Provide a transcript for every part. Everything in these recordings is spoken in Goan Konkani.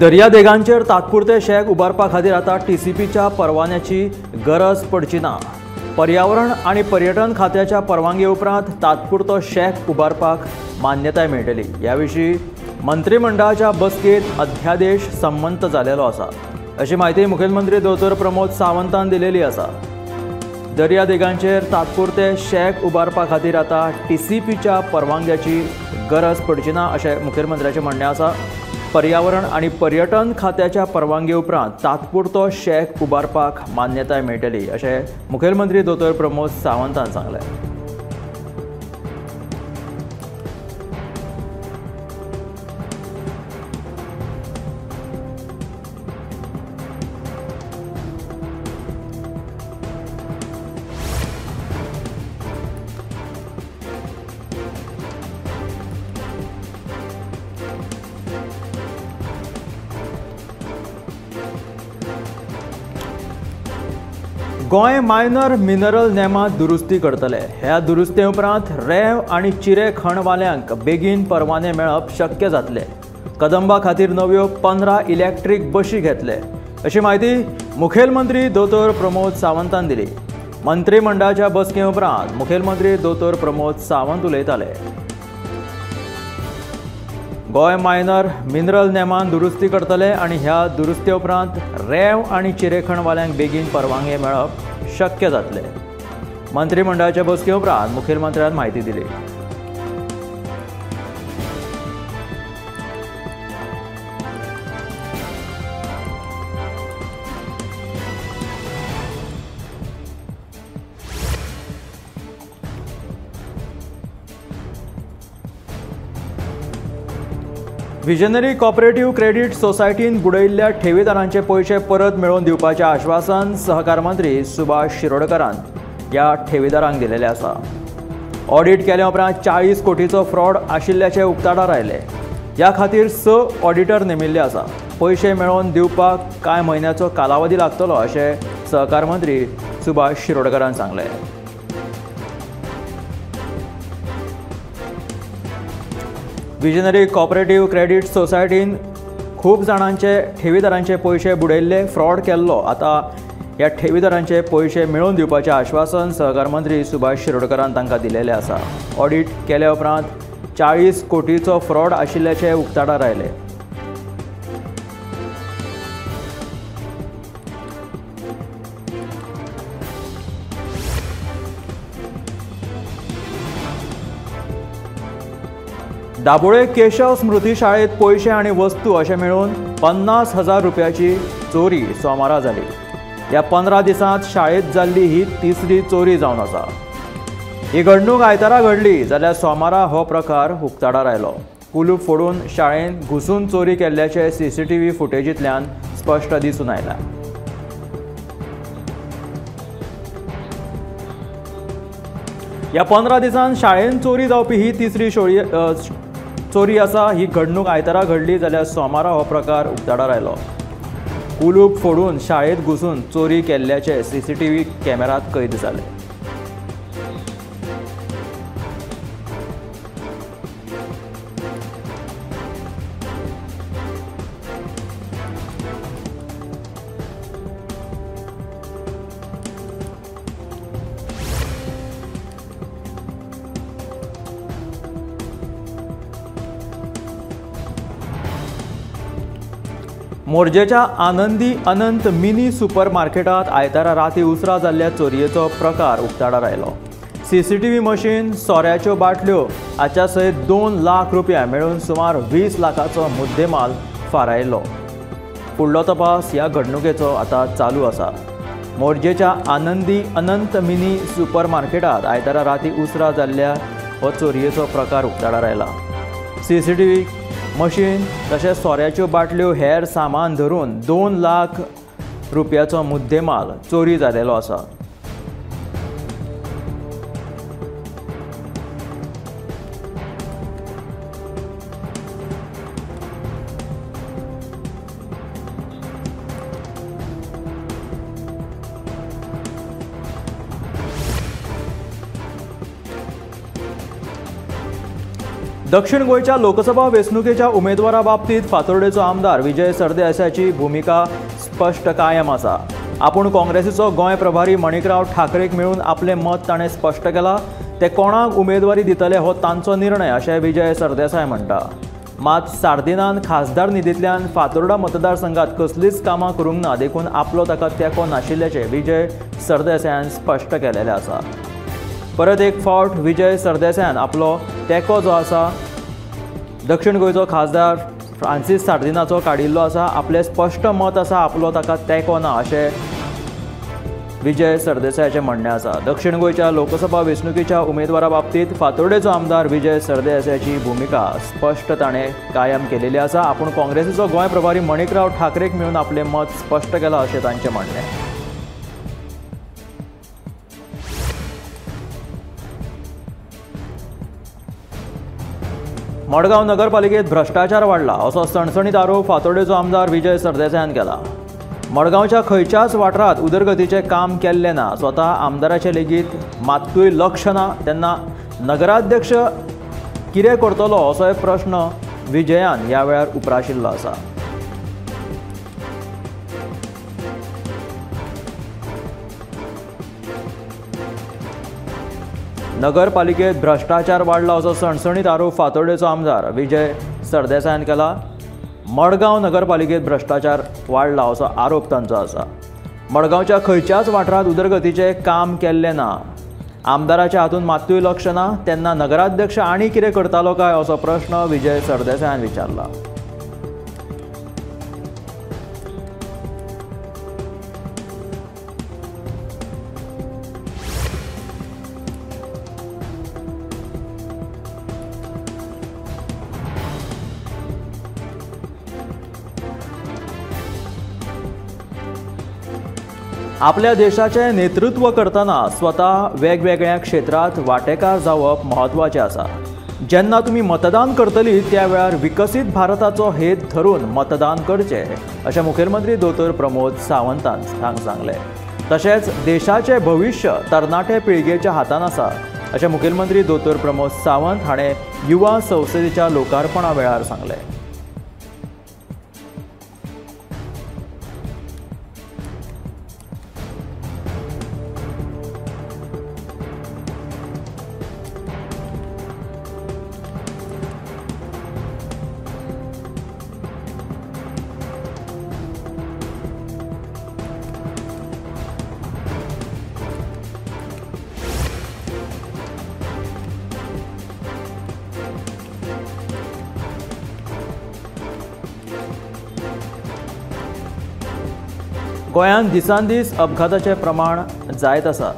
दर्यादेगांचेर तात्पुरते शॅक उबारपा खातीर आतां टीसीपीच्या परवान्याची गरज पडची ना। पर्यावरण आनी पर्यटन खात्याच्या परवानगे उपरांत तात्पुरतो शॅक उबारपाक मान्यताय मेळटली। ह्या विशीं मंत्रिमंडळाच्या बसकेंत अध्यादेश संमत जालेलो आसा, अशी म्हायती मुखेलमंत्री दोतोर प्रमोद सावंतान दिलेली आसा। दर्यादेगांचेर तात्पुरते शॅक उबारपा खातीर आतां टीसीपीच्या परवानग्याची गरज पडची ना, अशें मुखेलमंत्र्याचें म्हणणें आसा। पर्यावरण आनी पर्यटन खात्याच्या परवानगे उपरांत तात्पुरतो शॅक उबारपाक मान्यताय मेळटली, अशें मुखेलमंत्री दोतोर प्रमोद सावंतान सांगलें। गोंय मायनर मिनरल नेमांत दुरुस्ती करतले। ह्या दुरुस्ते उपरांत रेंव आनी चिरे खणवाल्यांक बेगीन परवाने मेळप शक्य जातले। कदंबा खातीर नव्यो 15 इलेक्ट्रीक बशी घेतले, अशी म्हायती मुखेलमंत्री दोतोर प्रमोद सावंतान दिली। मंत्रिमंडळाच्या बसके उपरांत मुखेलमंत्री दोतोर प्रमोद सावंत उलयताले। गोंय मायनर मिनरल नेमान दुरुस्ती करतले आनी ह्या दुरुस्ते उपरांत रेंव आनी चिरेखणवाल्यांक बेगीन परवानगे मेळप शक्य जातले। मंत्रिमंडळाच्या बसके उपरांत मुखेलमंत्र्यान म्हायती दिली। विजनरी कॉपरेटिव्ह क्रेडीट सोसायटीन बुडयिल्ल्या ठेवीदारांचे पयशे परत मेळोवन दिवपाचें आश्वासन सहकार मंत्री सुभाष शिरोडकरान ह्या ठेवीदारांक दिलेलें आसा। ऑडिट केल्या उपरांत 40 कोटीचो फ्रॉड आशिल्ल्याचें उक्ताडार आयलें। ह्या खातीर 6 ऑडिटर नेमिल्ले आसा। पयशे मेळोवन दिवपाक कांय म्हयन्याचो कालावधी लागतलो, अशें सहकार मंत्री सुभाष शिरोडकरान सांगलें। विजनरी कॉपरेटिव्ह क्रेडीट सोसायटीन खूब जाणांचे ठेवीदारांचे पयशे बुडयल्ले, फ्रॉड केल्लो। आतां ह्या ठेवीदारांचे पयशे मेळोवन दिवपाचें आश्वासन सहकार मंत्री सुभाष शिरोडकरान तांकां दिलेलें आसा। ऑडिट केल्या उपरांत 40 कोटीचो फ्रॉड आशिल्ल्याचें उक्ताडार आयलें। दाबोळे केशव स्मृती शाळेत पयशे आनी वस्तू अशें मेळून 50,000 रुपयाची चोरी सोमारा जाली। ह्या 15 दिसांत शाळेत जाल्ली ही तिसरी चोरी जावन आसा। ही घडणूक आयतारा घडली जाल्यार सोमारा हो प्रकार उक्ताडार आयलो। कुलूप फोडून शाळेंत घुसून चोरी केल्ल्याचें सीसीटीव्ही फुटेजींतल्यान स्पश्ट दिसून आयलां। ह्या 15 दिसांत शाळेंत चोरी जावपी ही तिसरी चोरी आसा। ही घडणूक आयतारा घडली जाल्यार सोमारा हो प्रकार उक्ताडार आयलो। कुलूप फोडून शाळेंत घुसून चोरी केल्ल्याचें सीसीटीव्ही कॅमेरात कैद जालें। मोरजेच्या आनंदी अनंत मिनी सुपर मार्केटात आयतारा राती उसरां जाल्ल्या चोरयेचो प्रकार उक्ताडार आयलो। सीसीटीव्ही मशीन, सोऱ्याच्यो बाटल्यो हाच्या सयत 2 लाख रुपया मेळून सुमार 20 लाखाचो मुद्देमाल फारायलो। फुडलो तपास ह्या घडणुकेचो आतां चालू आसा। मोरजेच्या आनंदी अनंत मिनी सुपर मार्केटात आयतारा राती उसरां जाल्ल्या हो चोरयेचो प्रकार उक्ताडार आयला। सीसीटीव्ही मशीन तशेंच सोऱ्याच्यो बाटल्यो हेर सामान धरून 2 लाख रुपयाचो मुद्देमाल चोरी जालेलो आसा। दक्षिण गोंयच्या लोकसभा वेंचणुकेच्या उमेदवारा बाबतीत फातोर्डेचो आमदार विजय सरदेसायाची भुमिका स्पश्ट कायम आसा। आपूण काँग्रेसीचो गोंय प्रभारी मणिकराव ठाकरेक मेळून आपलें मत ताणें स्पश्ट केलां। ते कोणाक उमेदवारी दितले हो तांचो निर्णय अशें विजय सरदेसाय म्हणटा। मात सार्दिनान खासदार निधींतल्यान फातोर्डा मतदारसंघात कसलीच कामां करूंक ना, देखून आपलो ताका तेंको नाशिल्ल्याचें विजय सरदेसायान स्पश्ट केलेलें आसा। परत एक फावट विजय सरदेसायान आपलो तेंको जो आसा दक्षिण गोंयचो खासदार फ्रांसीस सार्दिनाचो काडिल्लो आसा। आपलें स्पश्ट मत आसा, आपलो ताका तेंको ना अशें विजय सरदेसायाचें म्हणणें आसा। दक्षिण गोंयच्या लोकसभा वेंचणुकेच्या उमेदवारा बाबतीत फातोर्डेचो आमदार विजय सरदेसायाची भुमिका स्पश्ट ताणें कायम केलेली आसा। आपूण काँग्रेसीचो गोंय प्रभारी मणिकराव ठाकरेक मेळून आपलें मत स्पश्ट केलां अशें तांचें म्हणणें। मडगांव नगरपालिकेत भ्रश्टाचार वाडला असो सणसणीत आरोप फातोर्डेचो आमदार विजय सरदेसायान केला। मडगांवच्या खंयच्याच वाठारांत उदरगतीचें काम केल्लें ना, स्वता आमदाराचें लेगीत मात्तूय लक्ष ना, तेन्ना नगराध्यक्ष कितें करतलो असोय प्रश्न विजयान ह्या वेळार उप्राशिल्लो आसा। नगरपालिकेत भ्रश्टाचार वाडला असो सणसणीत आरोप फातोर्डेचो आमदार विजय सरदेसायान केला। मडगांव नगरपालिकेत भ्रश्टाचार वाडला असो आरोप तांचो आसा। मडगांवच्या खंयच्याच वाठारांत उदरगतीचें काम केल्लें ना, आमदाराच्या हातून मात्तूय लक्ष ना, तेन्ना नगराध्यक्ष आनी कितें करतालो काय असो प्रश्न विजय सरदेसायान विचारला। आपल्या देशाचें नेतृत्व करतना स्वता वेगवेगळ्या क्षेत्रांत वांटेकार जावप म्हत्वाचें आसा। जेन्ना तुमी मतदान करतली त्या वेळार विकसीत भारताचो हेत धरून मतदान करचें अशें मुखेलमंत्री दोतोर प्रमोद सावंतान सांगलें। तशेंच देशाचें भविश्य तरणाटे पिळगेच्या हातान आसा अशें मुखेलमंत्री दोतोर प्रमोद सावंत हाणें युवा संसदेच्या लोकार्पणा वेळार सांगलें। गोंयांत दिसान दीस अपघाताचें प्रमाण जायत आसा।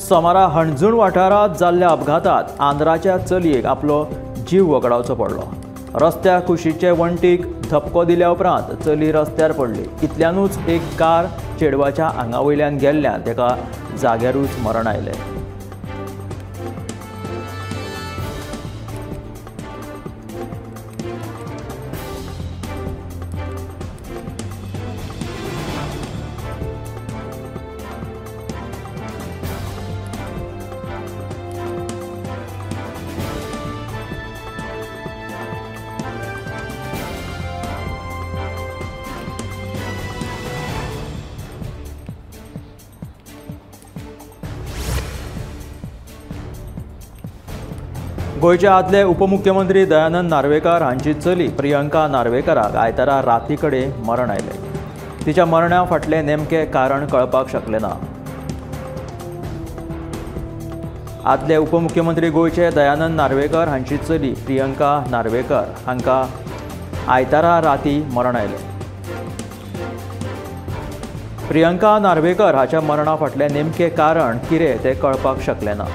सोमारा हणजूण वाठारांत जाल्ल्या अपघातांत आंध्राच्या चलयेक आपलो जीव वगडावचो पडलो। रस्त्या कुशीचे वण्टीक धपको दिल्या उपरांत चली रस्त्यार पडली। इतल्यानूच एक कार चेडवाच्या आंगा वयल्यान गेल्ल्यान ताका जाग्यारूच मरण आयलें। गोंयचे आदले उपमुख्यमंत्री दयानंद नार्वेकार हांची चली प्रियंका नार्वेकाराक आयतारा राती कडेन मरण आयलें। तिच्या मरणा फाटलें नेमकें कारण कळपाक शकलें ना। आदले उपमुख्यमंत्री गोंयचे दयानंद नार्वेकर हांची चली प्रियंका नार्वेकर हांकां आयतारा राती मरण आयलें। प्रियंका नार्वेकर हाच्या मरणा फाटलें नेमकें कारण कितें तें कळपाक शकलें ना।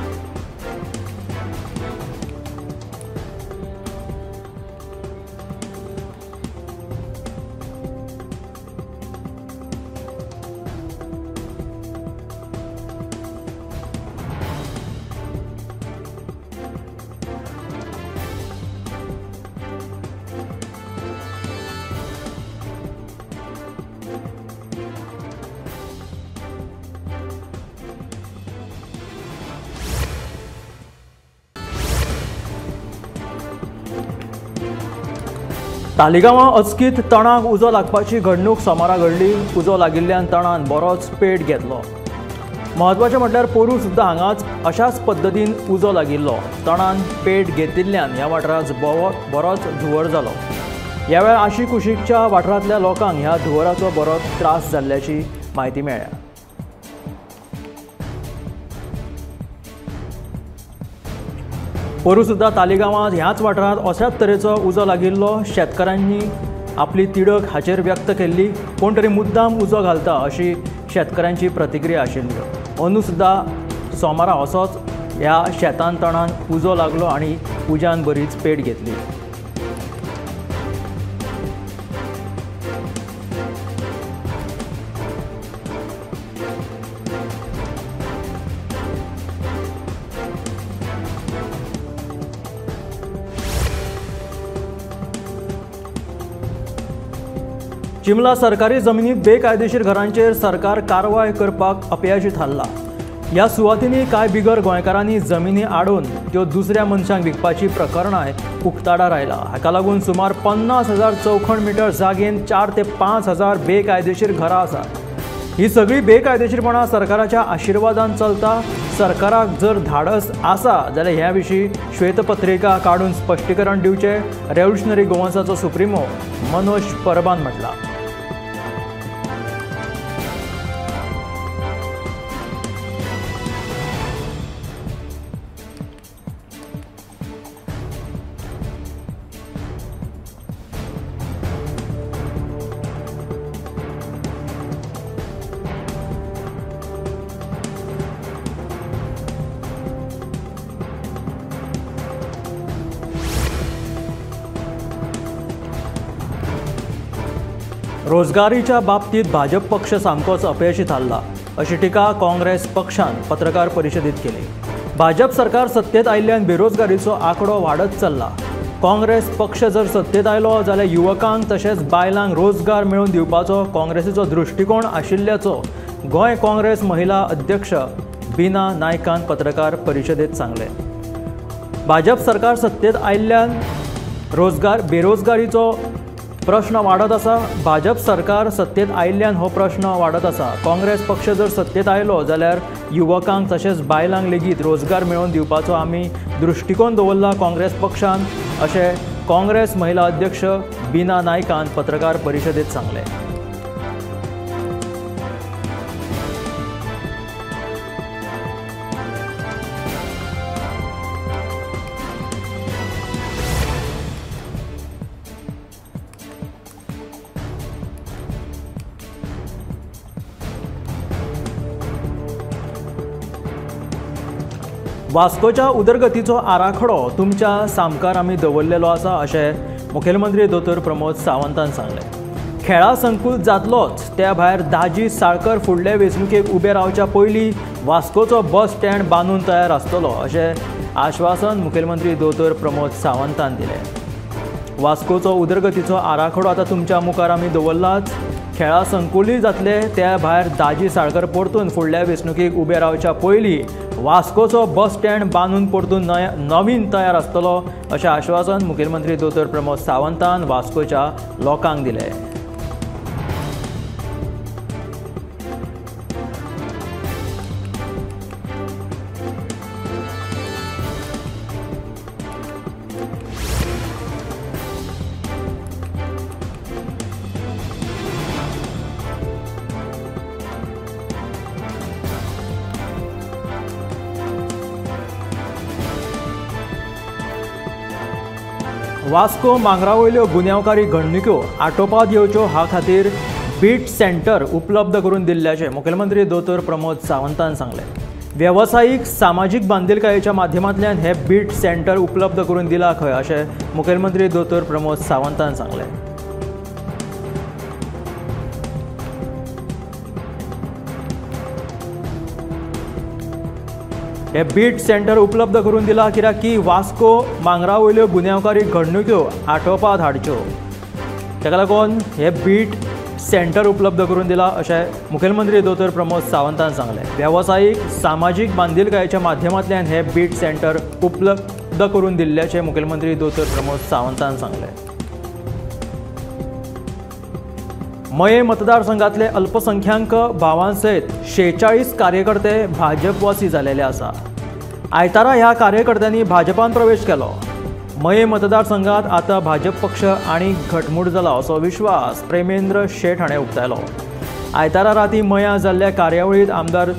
तालिगांवां अचकीत तणाक उजो लागपाची घडणूक सोमारा घडली. उजो लागिल्ल्यान तणान बरोच पेट घेतलो. म्हत्वाचें म्हटल्यार पोरूं सुद्दां हांगाच अशाच पद्दतीन उजो लागिल्लो. तणान पेट घेतिल्ल्यान ह्या वाठारांत बरोच धुंवर जालो. ह्या वेळार आशिकुशीकच्या वाठारांतल्या लोकांक ह्या धुंवराचो बरोच त्रास जाल्ल्याची म्हायती मेळ्ळ्या. पोरूं सुद्दां तालिगांवांत ह्याच वाठारांत अशाच तरेचो उजो लागिल्लो. शेतकारांनी आपली तिडक हाचेर व्यक्त केल्ली. कोण तरी मुद्दाम उजो घालता अशी शेतकऱ्यांची प्रतिक्रिया आशिल्ली. अंदू सुद्दां सोमारा असोच ह्या शेतान तणान उजो लागलो आनी उज्यान बरीच पेट घेतली. चिमला सरकारी जमिनीत बेकायदेशीर घरांचेर सरकार कारवाय करपाक अपयशी थारला. ह्या सुवातींनी कांय बिगर गोंयकारांनी जमिनी आडोवन त्यो दुसऱ्या मनशांक विकपाची प्रकरणांय उक्ताडार आयला. हाका लागून सुमार 50,000 चौखण मिटर जागेन 4 ते 5,000 बेकायदेशीर घरां आसात. ही सगळी बेकायदेशीरपणां सरकाराच्या आशिर्वादान चलता. सरकाराक जर धाडस आसा जाल्यार ह्या विशीं श्वेतपत्रिका काडून स्पश्टीकरण दिवचें, रेव्होल्युशनरी गोवन्साचो सुप्रिमो मनोज परबान म्हटलां. रोजगारीच्या बाबतीत भाजप पक्ष सामकोच अपयशी थारला अशी टिका काँग्रेस पक्षान पत्रकार परिशदेत केली. भाजप सरकार सत्तेत आयिल्ल्यान बेरोजगारीचो आंकडो वाडत चल्ला. काँग्रेस पक्ष जर सत्तेत आयलो जाल्यार युवकांक तशेंच बायलांक रोजगार मेळोवन दिवपाचो काँग्रेसीचो दृश्टिकोण आशिल्ल्याचो गोंय काँग्रेस महिला अध्यक्ष बीना नायकान पत्रकार परिशदेत सांगलें. भाजप सरकार सत्तेत आयिल्ल्यान बेरोजगारीचो प्रश्न वाडत आसा. भाजप सरकार सत्तेत आयिल्ल्यान हो प्रश्न वाडत आसा. काँग्रेस पक्ष जर सत्तेत आयलो जाल्यार युवकांक तशेंच बायलांक लेगीत रोजगार मेळोवन दिवपाचो आमी दृश्टिकोन दवरला काँग्रेस पक्षान, अशें काँग्रेस महिला अध्यक्ष बीना नायकान पत्रकार परिशदेत सांगलें. वास्कोच्या उदरगतीचो आराखडो तुमच्या सामकार आमी दवरलेलो आसा अशें मुखेलमंत्री दोतोर प्रमोद सावंतान सांगलें. खेळां संकुल जातलोच, त्या भायर दाजी साळकर फुडले वेंचणुकेक उबे रावच्या पयलीं वास्कोचो बस स्टँड बांदून तयार आसतलो अशें आश्वासन मुखेलमंत्री दोतोर प्रमोद सावंतान दिलें. वास्कोचो उदरगतीचो आराखडो आतां तुमच्या मुखार आमी दवरलाच. खेळां संकुलूय जातले, त्या भायर दाजी साळकर परतून फुडल्या वेंचणुकेक उबे रावच्या पयलीं वास्कोचो बस स्टँड बांदून परतून नवीन तयार आसतलो अशें आश्वासन मुखेलमंत्री दोतोर प्रमोद सावंतान वास्कोच्या लोकांक दिलें. वास्को मांगरावयल्यो गुन्यांवकारी घडणुक्यो आटोवपात येवच्यो ह्या खातीर बीट सेंटर उपलब्ध करून दिल्ल्याचें मुखेलमंत्री दोतोर प्रमोद सावंतान सांगलें. वेवसायीक सामाजीक बांदिलकायेच्या माध्यमांतल्यान हे बीट सेंटर उपलब्ध करून दिला खंय अशें मुखेलमंत्री दोतोर प्रमोद सावंतान सांगलें. हे बीट सेंटर उपलब्ध करून दिला कित्याक की वास्को मांगरावयल्यो गुन्यांवकारी घडणुक्यो आटोवपात हाडच्यो, ताका लागून हे बीट सेंटर उपलब्ध करून दिला अशें मुखेलमंत्री दोतोर प्रमोद सावंतान सांगलें. वेवसायीक सामाजीक बांदिलकायेच्या माध्यमांतल्यान हे बीट सेंटर उपलब्ध करून दिल्ल्याचें मुखेलमंत्री दोतोर प्रमोद सावंतान सांगलें. मये मतदारसंघातले अल्पसंख्याक भावांसयत 46 कार्यकर्ते भाजपवासी जालेले आसा। आयतारा ह्या कार्यकर्त्यांनी भाजपान प्रवेश केलो। मये मतदारसंघात आतां भाजप पक्ष आनी घटमूट जाला असो विश्वास प्रेमेंद्र शेट हाणें उक्तायलो। आयतारा राती मया जाल्ल्या कार्यावळींत आमदार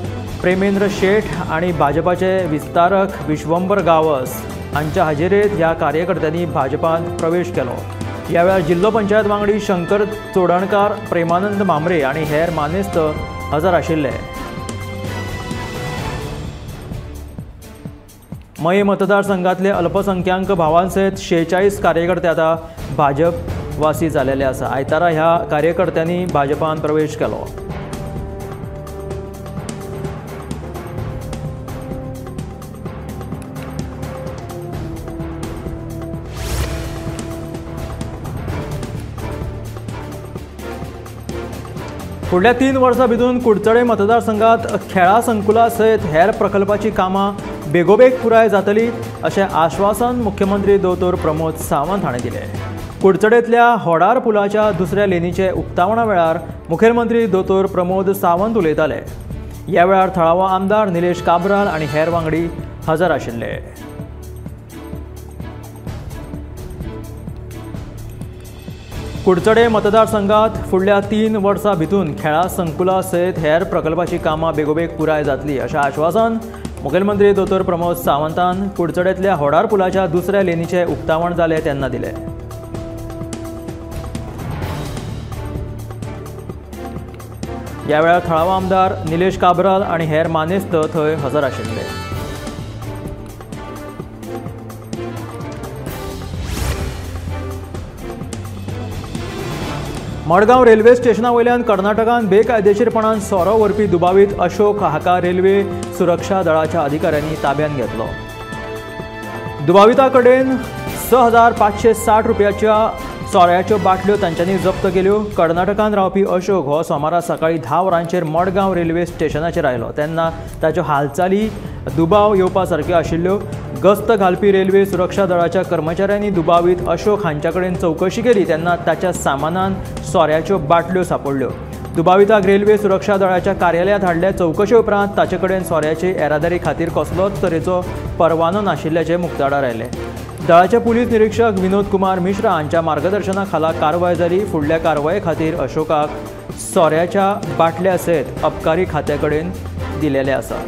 प्रेमेंद्र शेट आनी भाजपाचे विस्तारक विश्वंबर गावस हांच्या हाजेरेंत ह्या कार्यकर्त्यांनी भाजपांत प्रवेश केलो। ह्या वेळार जिल्लो पंचायत वांगडी शंकर चोडणकार, प्रेमानंद म्हांबरे आनी हेर मानेस्त हजर आशिल्ले। मये मतदारसंघातले अल्पसंख्याक भावांसयत 46 कार्यकर्ते आतां भाजपवासी जालेले आसा। आयतारा ह्या कार्यकर्त्यांनी भाजपान प्रवेश केलो। फुडल्या 3 वर्सां भितून कुडचडे मतदारसंघात खेळा संकुला सयत हेर प्रकल्पाची कामां बेगोबेग पुराय जातली अशें आश्वासन मुख्यमंत्री दोतोर प्रमोद सावंत हाणें दिलें। कुडचडेंतल्या होडार पुलाच्या दुसऱ्या लेनीचे उक्तावणा वेळार मुखेलमंत्री दोतोर प्रमोद सावंत उलयताले। ह्या वेळार थळावो आमदार निलेश काब्राल आनी हेर वांगडी हजर आशिल्ले। कुडचडे मतदारसंघात फुडल्या 3 वर्सां भितून खेळा संकुला सयत हेर प्रकल्पाची कामां बेगोबेग पुराय जातली अशें आश्वासन मुखेलमंत्री दोतोर प्रमोद सावंतान कुडचडेंतल्या होडार पुलाच्या दुसऱ्या लेनीचें उक्तावण जालें तेन्ना दिलें। ह्या वेळार थळावो आमदार निलेश काब्राल आनी हेर मानेस्त थंय हजर आशिल्ले। मडगांव रेल्वे स्टेशना वयल्यान कर्नाटकान बेकायदेशीरपणान सोरो व्हरपी दुबावीत अशोक हाका रेल्वे सुरक्षा दळाच्या अधिकाऱ्यांनी ताब्यांत घेतलो। दुबाविता कडेन 6560 रुपयाच्या सोऱ्याच्यो बाटल्यो तांच्यांनी जप्त केल्यो। कर्नाटकान रावपी अशोक हो सोमारा सकाळीं 10 वरांचेर मडगांव रेल्वे स्टेशनाचेर आयलो तेन्ना ताच्यो हालचाली दुबाव येवपा सारक्यो आशिल्ल्यो। गस्त घालपी रेल्वे सुरक्षा दळाच्या कर्मचाऱ्यांनी दुबावीत अशोक हांच्या कडेन चवकशी केली तेन्ना ताच्या सामानान सोऱ्याच्यो बाटल्यो सांपडल्यो। दुबाविताक रेल्वे सुरक्षा दळाच्या कार्यालयांत हाडल्या। चवकशे उपरांत ताचे कडेन सोऱ्याचे येरादारी खातीर कसलोच तरेचो परवानो नाशिल्ल्याचें मुक्ताडार आयलें। दळाचे पुलीस निरीक्षक विनोद कुमार मिश्रा हांच्या मार्गदर्शना खाला कारवाय जाली। फुडल्या कारवाये खातीर अशोकाक सोऱ्याच्या बाटल्या सयत अबकारी खात्या कडेन दिलेलें आसा।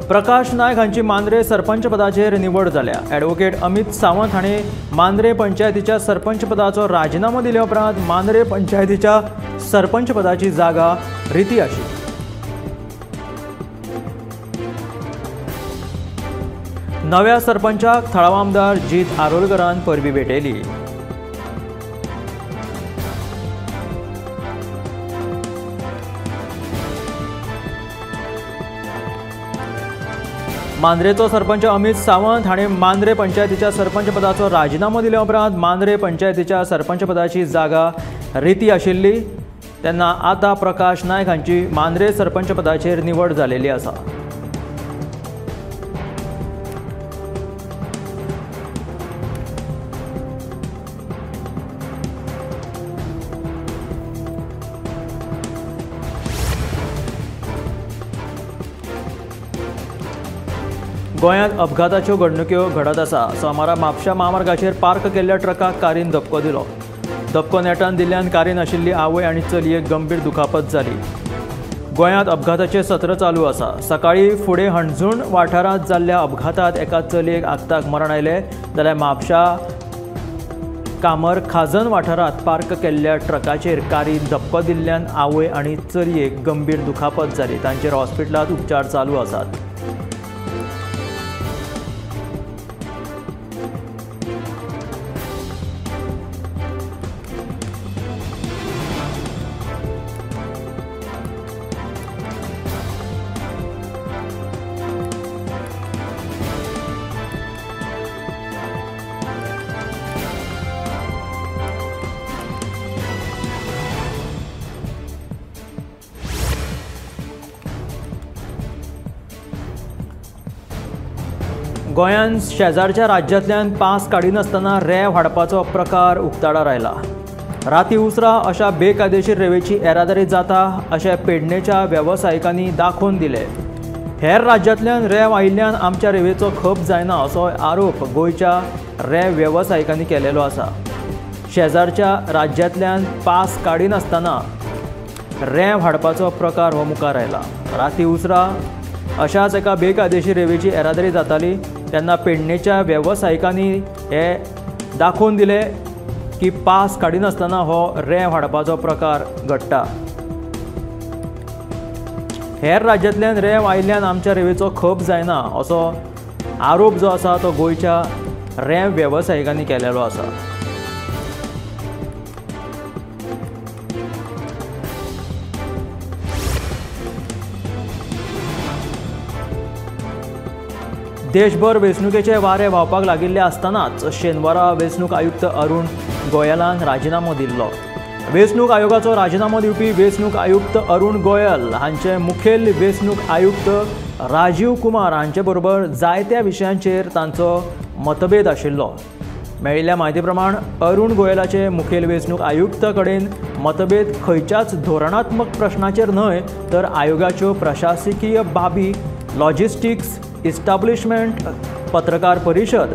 प्रकाश नायक हांची मांद्रे सरपंच पदाचेर निवड जाल्या। ॲडव्होकेट अमित सावंत हांणी मांद्रे पंचायतीच्या सरपंच पदाचो राजिनामो दिले उपरांत मांद्रे पंचायतीच्या सरपंच पदाची जागा रिती आशिल्ली। नव्या सरपंचाक थळावो आमदार जीत आरोलकरान परबी भेटयली। मांद्रेचो सरपंच अमित सावंत हाणें मांद्रे पंचायतीच्या सरपंच पदाचो राजिनामो दिले उपरांत मांद्रे पंचायतीच्या सरपंच पदाची जागा रिती आशिल्ली तेन्ना आतां प्रकाश नायक हांची मांद्रे सरपंच पदाचेर निवड जालेली आसा। गोंयांत अपघाताच्यो घडणुक्यो घडत आसा। सोमारा म्हापशा म्हामार्गाचेर पार्क केल्ल्या ट्रकाक कारीन धपको दिलो। धपको नेटान दिल्ल्यान कारीन आशिल्ली आवय आनी चलयेक गंभीर दुखापत जाली। गोंयांत अपघाताचें सत्र चालू आसा। सकाळीं फुडें हणजूण वाठारांत जाल्ल्या अपघातांत एका चलयेक आक्ताक मरण आयलें जाल्यार म्हापशा कामर खाजन वाठारांत पार्क केल्ल्या ट्रकाचेर कारीन धपको दिल्ल्यान आवय आनी चलयेक गंभीर दुखापत जाली। तांचेर हॉस्पिटलांत उपचार चालू आसात। गोंयांत शेजारच्या राज्यांतल्यान पास काडिनासतना रेंव हाडपाचो प्रकार उक्ताडार आयला. राती उसरां अशा बेकायदेशीर रेंवेची येरादारी जाता अशें पेडणेच्या वेवसायिकांनी दाखोवन दिलें. हेर राज्यांतल्यान रेंव आयिल्ल्यान आमच्या रेंवेचो खप जायना असो आरोप गोंयच्या रेंव वेवसायिकांनी केलेलो आसा. शेजारच्या राज्यांतल्यान पास काडिनासतना रेंव हाडपाचो प्रकार हो मुखार आयला. राती उसरां अशाच एका बेकायदेशीर रेंवेची येरादारी जाताली तेन्ना पेडणेच्या वेवसायिकांनी हे दाखोवन दिलें की पास काडिनासतना हो रेंव हाडपाचो प्रकार घडटा. हेर राज्यांतल्यान रेंव आयिल्ल्यान आमच्या रेंवेचो खप जायना असो आरोप जो आसा तो गोंयच्या रेंव वेवसायिकांनी केलेलो आसा. देशभर वेंचणुकेचे वारे व्हांवपाक लागिल्ले आसतनाच शेनवारा वेंचणूक आयुक्त अरुण गोयलान राजिनामो दिल्लो. वेंचणूक आयोगाचो राजिनामो दिवपी वेंचणूक आयुक्त अरुण गोयल हांचे मुखेल वेंचणूक आयुक्त राजीव कुमार हांचे बरोबर जायत्या विशयांचेर तांचो मतभेद आशिल्लो. मेळिल्ल्या म्हायती प्रमाण अरुण गोयलाचे मुखेल वेंचणूक आयुक्त कडेन मतभेद खंयच्याच धोरणात्मक प्रश्नाचेर न्हय तर आयोगाच्यो प्रशासकीय बाबी, लॉजिस्टिक्स, इस्टाब्लिशमेंट, पत्रकार परिशद.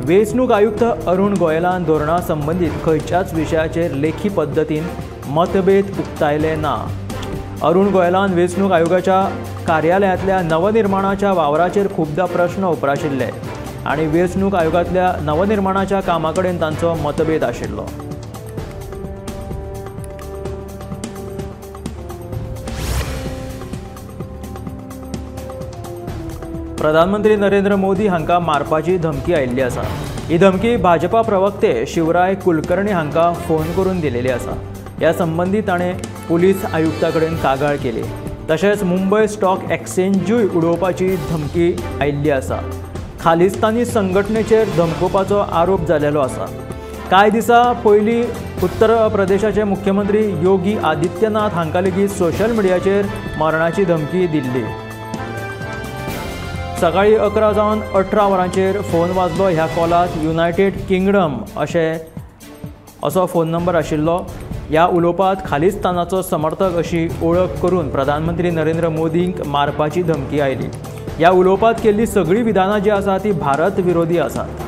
वेंचणूक आयुक्त अरुण गोयलान धोरणा संबंदीत खंयच्याच विशयाचेर लेखी पद्दतीन मतभेद उक्तायले ना. अरुण गोयलान वेंचणूक आयोगाच्या कार्यालयांतल्या नवनिर्माणाच्या वावराचेर खुबदां प्रश्न उप्राशिल्ले आनी वेंचणूक आयोगांतल्या नवनिर्माणाच्या कामा कडेन तांचो मतभेद आशिल्लो. प्रधानमंत्री नरेंद्र मोदी हांकां मारपाची धमकी आयिल्ली आसा. ही धमकी भाजपा प्रवक्ते शिवराय कुलकर्णी हांकां फोन करून दिलेली आसा. ह्या संबंदी ताणें पुलीस आयुक्ता कडेन कागाळ केली. तशेंच मुंबय स्टॉक एक्सचेंजूय उडोवपाची धमकी आयिल्ली आसा. खालिस्तानी संघटनेचेर धमकोवपाचो आरोप जालेलो आसा. कांय दिसां पयलीं उत्तर प्रदेशाचे मुख्यमंत्री योगी आदित्यनाथ हांकां लेगीत सोशल मिडियाचेर मरणाची धमकी दिल्ली. सकाळीं 11 जावन 18 वरांचेर फोन वाजलो. ह्या कॉलात युनायटेड किंगडम असो फोन नंबर आशिल्लो. ह्या उलोवपांत खालिस्तानाचो समर्थक अशी ओळख करून प्रधानमंत्री नरेंद्र मोदींक मारपाची धमकी आयली. ह्या उलोवपांत केल्ली सगळीं विधानां जी आसा ती भारत विरोधी आसात.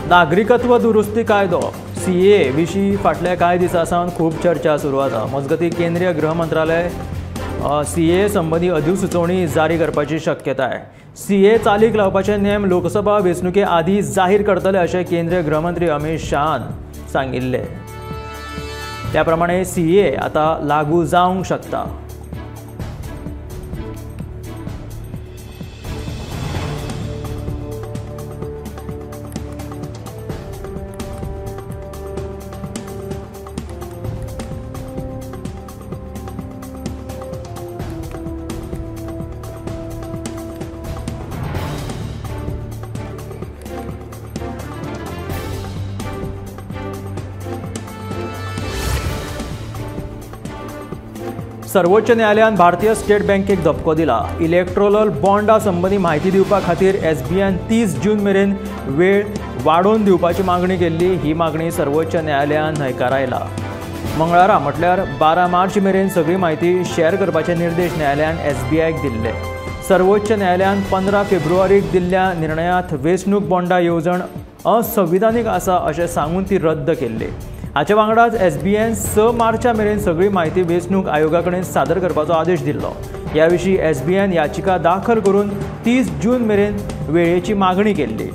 नागरिकत्व दुरुस्ती कायदो सीए विशीं फाटल्या कांय दिसां सावन खूब चर्चा सुरू आसा. मजगतीं केंद्रीय गृह मंत्रालय सीए संबंदी अधिसुचोवणी जारी करपाची शक्यताय. सीए चालीक लावपाचे नेम लोकसभा वेंचणुके आदीं जाहीर करतले अशें केंद्रीय गृहमंत्री अमित शहान सांगिल्लें. त्या प्रमाणे सीए आतां लागू जावंक शकता. सर्वोच्च न्यायालयान भारतीय स्टेट बँकेक धपको दिला. इलेक्ट्रोलल बॉन्डा संबंदी म्हायती दिवपा खातीर एसबीआयन 30 जून मेरेन वेळ वाडोवन दिवपाची मागणी केल्ली. ही मागणी सर्वोच्च न्यायालयान न्हयकारायला. मंगळारा म्हटल्यार 12 मार्च मेरेन सगळी म्हायती शेअर करपाचे निर्देश न्यायालयान एसबीआयक दिल्ले. सर्वोच्च न्यायालयान 15 फेब्रुवारीक दिल्ल्या निर्णयांत वेंचणूक बॉन्डा येवजण असंविधानीक आसा अशें सांगून ती रद्द केल्ली. हाचे वांगडाच एसबीआयन 6 मार्चा मेरेन सगळी म्हायती वेंचणूक आयोगा कडेन सादर करपाचो आदेश दिल्लो. ह्या विशीं एसबीआयन याचिका दाखल करून 30 जून मेरेन वेळेची मागणी केल्ली.